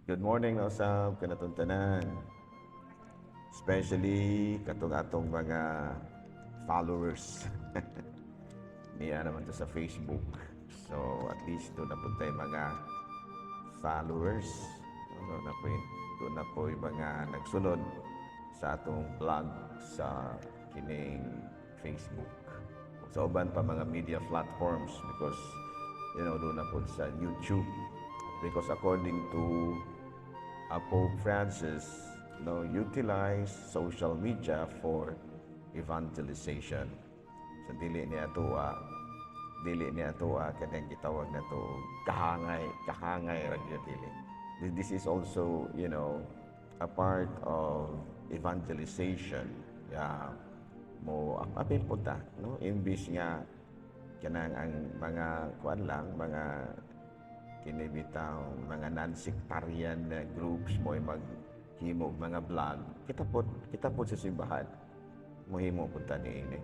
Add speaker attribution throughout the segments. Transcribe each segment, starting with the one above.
Speaker 1: Good morning na usab kanatong tanan. Especially katong atong mga followers. Niya naman to sa Facebook. So at least duna po tay mga followers. Duna po yung mga nagsunod sa atong vlog sa kining Facebook. Sa uban pa mga media platforms because duna po sa YouTube, because according to Pope Francis, no, utilize social media for evangelization. So dili niya tuwa kanang gitawag na to kahangay, kahangay ra gyud, dili. This is also a part of evangelization. Yeah, mo apil po ta, no? Imbis nga kanang ang mga kuan lang, mga kini bitaw mga non-sectarian na groups mo ay maghimo og mga vlog, kita po sa simbahan mohimo pud ta niini.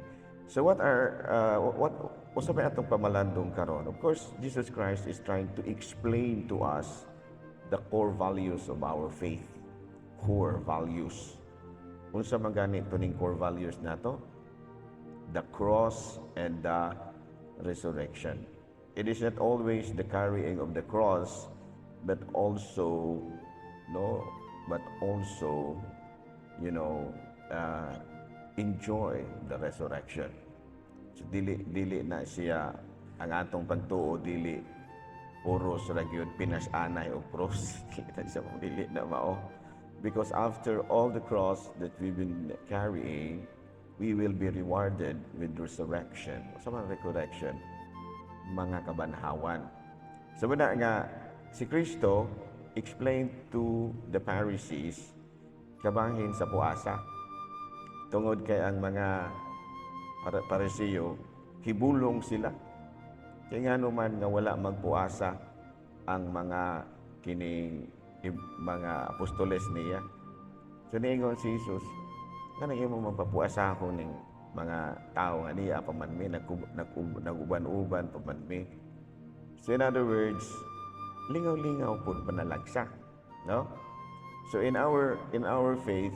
Speaker 1: So what usa may atong pamalandong karon? Of course, Jesus Christ is trying to explain to us the core values of our faith. Core values, unsa man gani to ning core values nato? The cross and the resurrection. It is not always the carrying of the cross, but also, no, but also, enjoy the resurrection. So dili na siya ang atong pagtuo, dili puros ra gyud pinas-anay o cross. Dili na siya, dili na mao. Because after all the cross that we've been carrying, we will be rewarded with resurrection. Sa mga resurrection, mga kabanhawan. So muna nga, si Kristo explained to the Pharisees kabahin sa puasa. Tungod kay ang mga Pariseo, hibulong sila. Kaya nga naman nga wala magpuasa ang mga kining mga apostoles niya. So niingon si Jesus, nga imo magpapuasa ako ning mga tao nga niya pa man mi nag-uban-uban pa man mi. So in other words, lingaw-lingaw po panalagsa, no? So in our faith,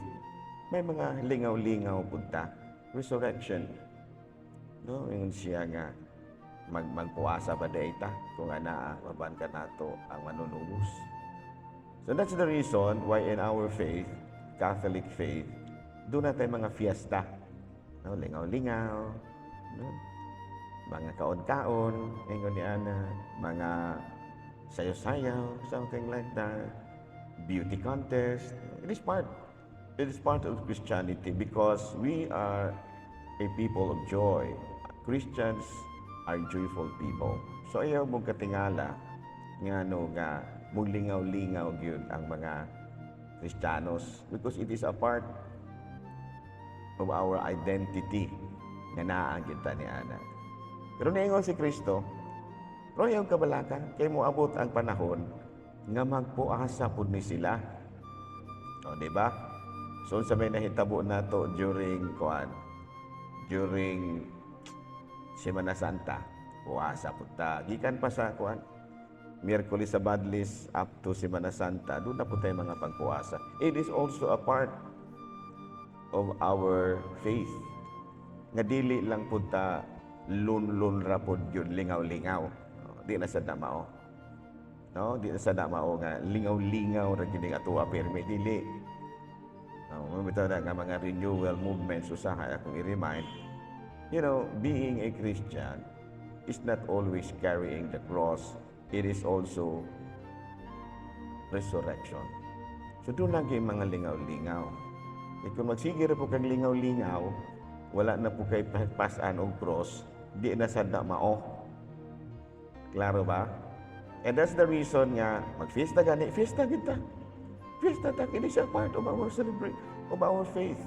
Speaker 1: may mga lingaw-lingaw pud ta. Resurrection. No, ingon siya nga magpuasa pa diay ta kung anaa maban ka nato ang manunubos. So that's the reason why in our faith, Catholic faith, duna tay mga fiesta. No, lingaw-lingaw, no? Mga kaon-kaon, ingon ni ana, mga sayaw-sayaw, something like that. Beauty contest. It is part of Christianity because we are a people of joy. Christians are joyful people. So ayaw mong katingala nga no nga muglingaw-lingaw gyud ang mga Kristiyanos because it is a part of our identity nga naa gyud ta ni ana. Pero niingon si Kristo, pero ayaw kabalaka, kay moabot ang panahon nga magpuasa pud ni sila. O, di ba? So, sa may nahitabo nato during kuan, during Semana Santa, puasa pud ta. Gikan pa sa kuan, Miyerkules sa Badlis up to Semana Santa, duna po tay mga pagpuasa. It is also a part of our faith. Nga dili lang pud ta lun-lun ra pud yun, lingaw-lingaw. Di na sa mao. No, di na sa mao nga lingaw-lingaw ra gyud nga atuwa pirmi, dili. No, bitaw na nga mga renewal movements, usahay akong i-remind. Being a Christian is not always carrying the cross. It is also resurrection. So duna gyud mga lingaw-lingaw. E kung magsige ra po kag lingaw-lingaw, wala na po kay pasan og cross, di na sad na mao. Klaro ba? And that's the reason nga magfiesta gani, fiesta kita. Fiesta ta, kini siya part of our celebrate of our faith.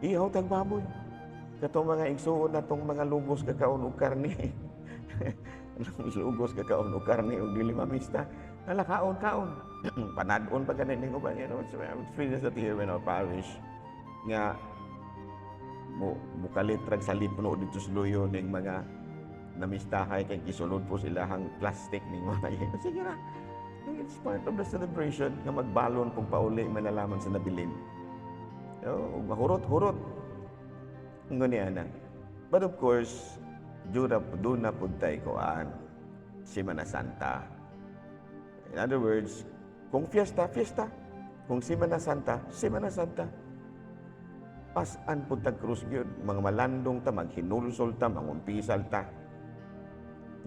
Speaker 1: Ihaw tag baboy. Katong mga igsuon na tong mga lugos kakaon og karne. Lugos kakaon og karne og dili mamista. Hala, kaon kaon. Panadon pa gani ning uban. So I experience that here in our parish nga mo mukalit rag sa lipno dito sa luyo ning mga namistahay kay gisulod po sila ang plastic ning mga. Sige ra. It's part of the celebration nga magbalon kung pauli may nalaman sa nabilin. No, mahurot-hurot. Ngani ana. But of course, duna pud tay kuan, Semana Santa. In other words, kung fiesta, fiesta. Kung Semana Santa, Semana Santa. Pas-an pud tag krus gyud, mga malandong ta, maghinulsol ta, mangumpisal ta.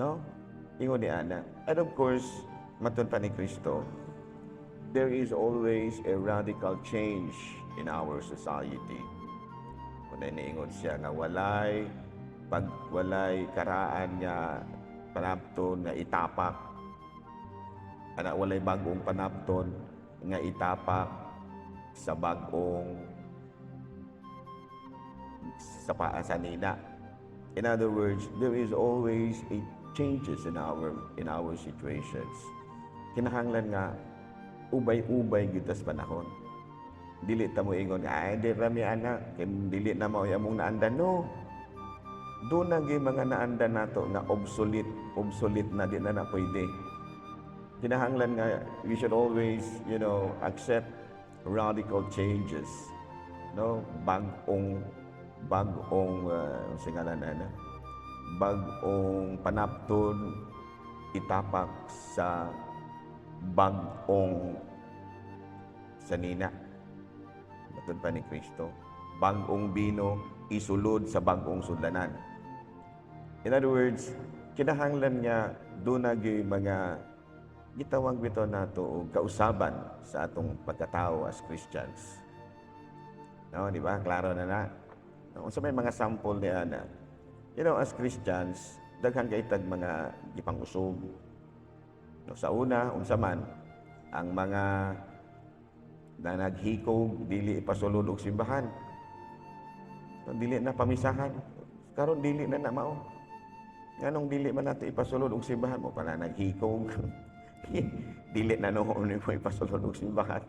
Speaker 1: No? Ingon ni ana. And of course, matun pa ni Kristo, there is always a radical change in our society. Kung niingon siya nga walay karaan nga panapton nga itapak, ana, walay bagong panapton nga itapak sa bagong sa paa sa nina. In other words, there is always a changes in our situations. Kinahanglan nga ubay-ubay gyud tas panahon. Dili ta mo ingon, "Ay, di rami ana, kay dili na mao among naandan." No. Duna gyud mga naandan nato nga obsolete, obsolete na, di na na pwede. Kinahanglan nga we should always accept radical changes. No, bagong singalan na bagong panapton itapak sa bagong sanina. Matod pa ni Kristo, bagong bino isulod sa bagong sudlanan. In other words, kinahanglan nga duna gyud mga gitawag bitaw nato og kausaban sa atong pagkatao as Christians. No, di ba? Klaro na na. No, unsa may mga sample ni ana? As Christians, daghan kay tag mga gipangusog. No, sa una, unsa man ang mga na naghikog, dili ipasulod og simbahan. No, dili na pamisahan. Karon dili na na mao. Nganong dili man nato ipasulod og simbahan mo pala naghikog? Dili na noon mo ipasulod og simbahan.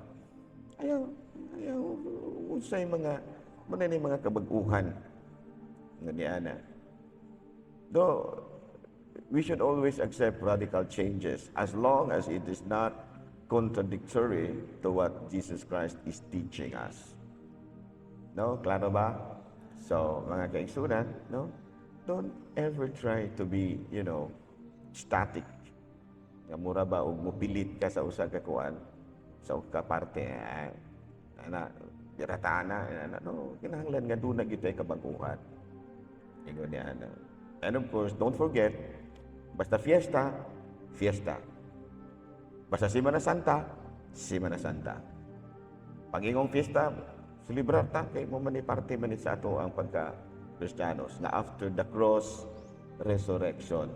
Speaker 1: Ayaw, ayaw, unsay mga muna ni mga kabag-uhan nga ni ana. Though we should always accept radical changes as long as it is not contradictory to what Jesus Christ is teaching us. No? Klaro ba? So, mga kaigsunan, no? Don't ever try to be static. Nga mura ba og mupilit ka sa usa ka kuan, sa ka parte, ah, ana, diratana, ana, no, kinahanglan nga duna gyud tay kabaguhan. Ingon niya, ana. And of course, don't forget, basta fiesta, fiesta. Basta Semana Santa, Semana Santa. Pag ingong fiesta, celebrar ta kay mo man ni parte man ni sa ato ang pagka Kristiyanos na after the cross, resurrection.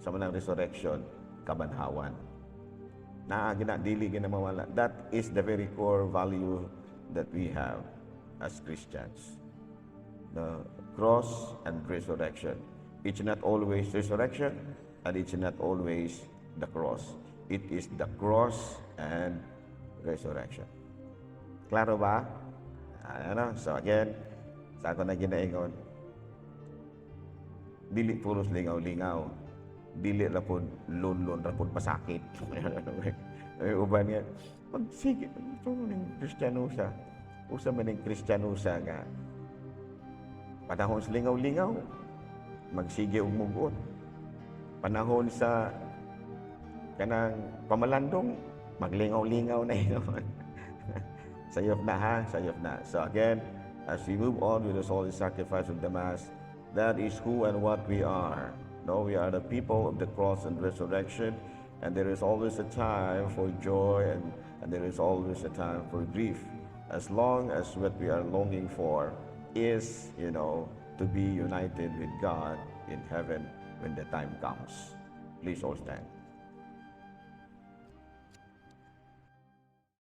Speaker 1: Sa manang resurrection, kabanhawan. Naa gina, dili gina mawala. That is the very core value that we have as Christians. The cross and resurrection. It's not always resurrection and it's not always the cross. It is the cross and resurrection. Klaro ba? Ano? So again, sa ako na ginaingon, dili puros lingaw-lingaw. Dili ra pod lunlun ra pod pasakit. Ay, uban nga pag sige ito ning Kristiyano sa usa man ning Kristiyano sa nga panahon sa lingaw-lingaw magsige og mugot. Panahon sa kanang pamalandong, maglingaw-lingaw na yun. Sayop na ha, sayop na. So again, as we move on with the holy sacrifice of the Mass, that is who and what we are. No, we are the people of the cross and resurrection, and there is always a time for joy and there is always a time for grief. As long as what we are longing for is to be united with God in heaven when the time comes. Please all stand.